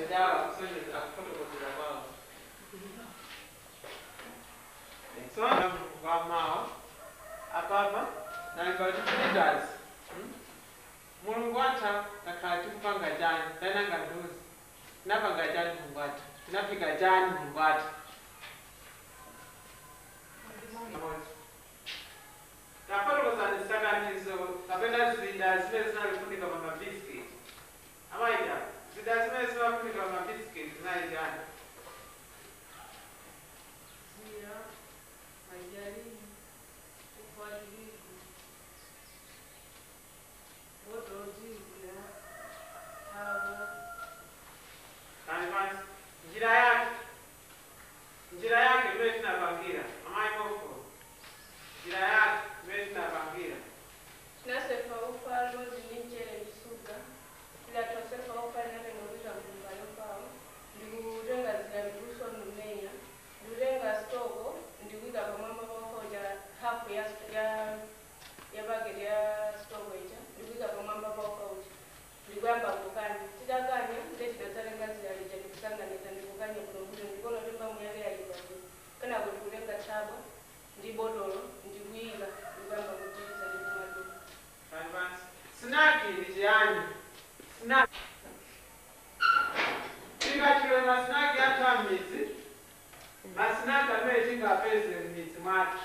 Chawa kusonyeza kufotokozera kwawo. So kwa apapa nalimba kuti leaders, Mulungu watha takhala tikupanga chani? Tananga nduzi tinapanga chani? Mulungu watha tinafika chani? Mulungu watha tafotokozani zisakanizo kapena zida zimene zinalifunika pa mabisiketi. Amaita zida zimene zimafunika pa mabisiketi zinali chani? Zira, majarini, ufa wa tirigu, moto ozizira, tabo. Kani pansi njira yake imene tinapangira, amayi mofo, njira yake imene tinapangira. Tinasefa ufa limodzi ndi mchere ndi suga. Tilatha ufa, linatenga kuika mtumba yofawo, ndikutenga zira, ndikuswa, ndimenya, ndikutenga stoko, ndikuika pamwamba pa ufa uja, hafu ya paketi ya stoko ija ndikuika pamwamba pa ufa uja, ndikuyamba kukanya. Titakanya, nde tidadzatenga zira lija, ndikusanganiza, ndikukanya bwinobwino, ndikuona kuti mbamu yake yayibwabwino. Kenako ndikutenga thabwa ndi botolo, ndikuyika, ndikuyamba kudiriza, ndikumaduka. Kani pansi snack ndi chiyani? Snack tingachule ma snack athu amidzi, ma snack amene tingapeze m'midzi mwathu.